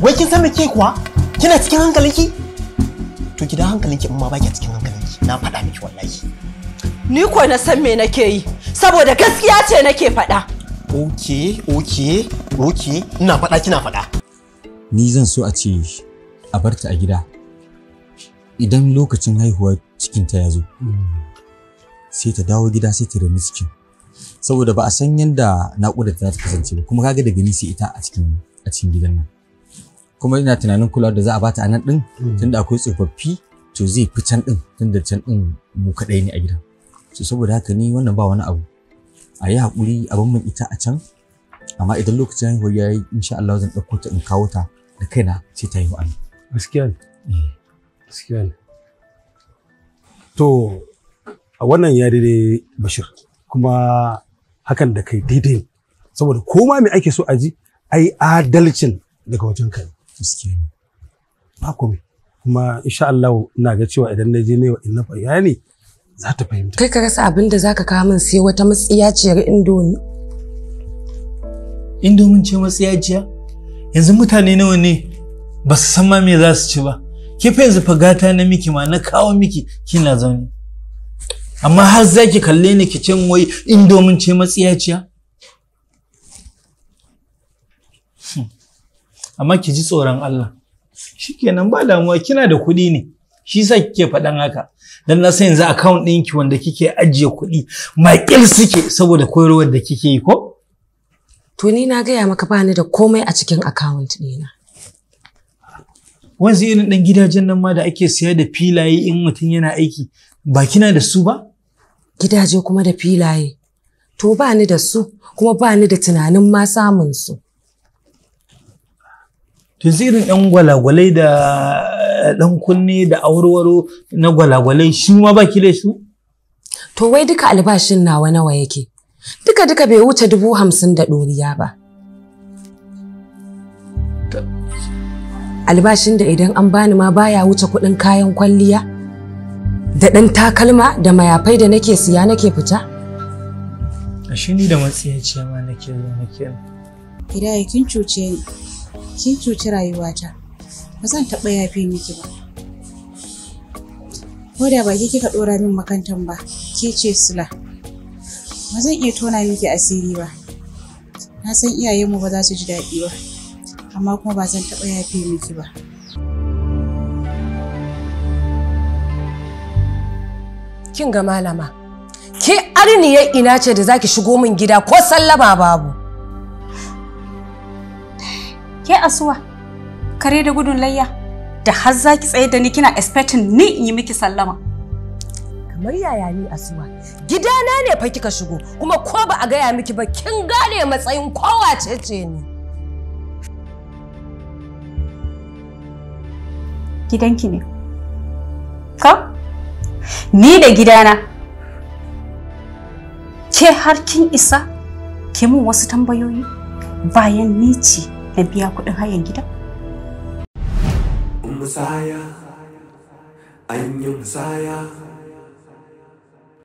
Wai kin san me ke kuwa? Kina cikin hankalinki? To ki da hankalinki in ma baki cikin hankalinki. Na faɗa miki wallahi. Ni ko na san me nake yi saboda gaskiya ce nake faɗa. Okay, okay, okay. Ina faɗa kina faɗa. Ni zan so a ce a barta a gida. Idan lokacin haihuwar cikinta ya zo, sai ta dawo gida sai ta reni cikin. Saboda ba a san yadda naƙuda ta kasance ba, kuma kaga daga ni sai ita a cikin gidan nan. Kuma ina tunanin kulawar da za a bata a nan ɗin, tunda akwai tsofaffi, to zai fi can ɗin, tunda can ɗin mu kaɗai ne a gidan. So saboda haka ni wannan ba wani abu. A yi haƙuri a bar min ita a can, amma idan lokacin haihuwar ya yi insha Allah zan ɗauko ta in kawo ta da kaina sai ta haihu a nan. Gaskiya ne. Gaskiya ne. To a wannan ya daidai Bashir, kuma hakan da kai daidai ne. Saboda koma me ake so a ji, ai adalcin daga wajen kai. Gaskiya ne. Ba komai. Kuma insha Allah ina ga cewa idan na je ne wa inna bayani za ta fahimta. Kai ka rasa abin da zaka kawo min sai wata matsiyaciyar indomi. Indomin ce matsiyaciya? Yanzu mutane nawa ne ba su san ma me za su ci ba. Ke fa yanzu fa gata na miki ma na kawo miki kina zaune. Amma har za ki kalle ni ki ce wai indomin ce matsiyaciya? Amma ki ji tsoron Allah. Shikenan ba damuwa, kina da kuɗi ne. Shi yasa kike faɗan haka. Dan na san yanzu account ɗinki wanda kike ajiye kuɗi maƙil suke saboda koyarwar da kike yi ko? To ni na gaya maka ba ni da komai a cikin account ɗina. Wanzu irin ɗan gidajen nan ma da ake siya da filaye in mutum yana aiki ba kina da su ba? Gidaje kuma da filaye. To ba ni da su kuma ba ni da tunanin ma samun su. To yanzu irin ɗan gwalagwalai da ɗan kunne da awarwaro na gwalagwalai shi ma ba ki da su? To wai duka albashin nawa nawa yake? Duka duka bai wuce 50,000 da ɗoriya ba. Albashin da idan an bani ma baya wuce kuɗin kayan kwalliya da ɗan takalma da mayafai da nake siya nake fita. Ashe ni da matsiyaciya ma nake zaune kenan. Hidaya kin cuce ni, kin cuci rayuwata. Ba zan taɓa yafe miki ba. Ko da ba ke kika ɗora min makantan ba, ke ce Sula. Ba zan iya tona miki asiri ba. Na san iyayenmu ba za su ji daɗi ba, amma kuma ba zan taɓa yafe miki ba. Kin ga malama, ke arniyar ina ce da zaki shigo min gida ko sallama babu. Ke asuwa, kare da gudun layya, da har zaki tsaye da ni kina expecting ni in yi miki sallama. Kamar yaya ni asuwa, gidana ne fa kika shigo, kuma ko ba a gaya miki ba kin gane matsayin kowace ce ni. Gidanki ne. Ka? Ni da gidana. Ke har kin isa ki mun wasu tambayoyi bayan ni ce na biya kuɗin hayan gida? Musaya, an yi musaya.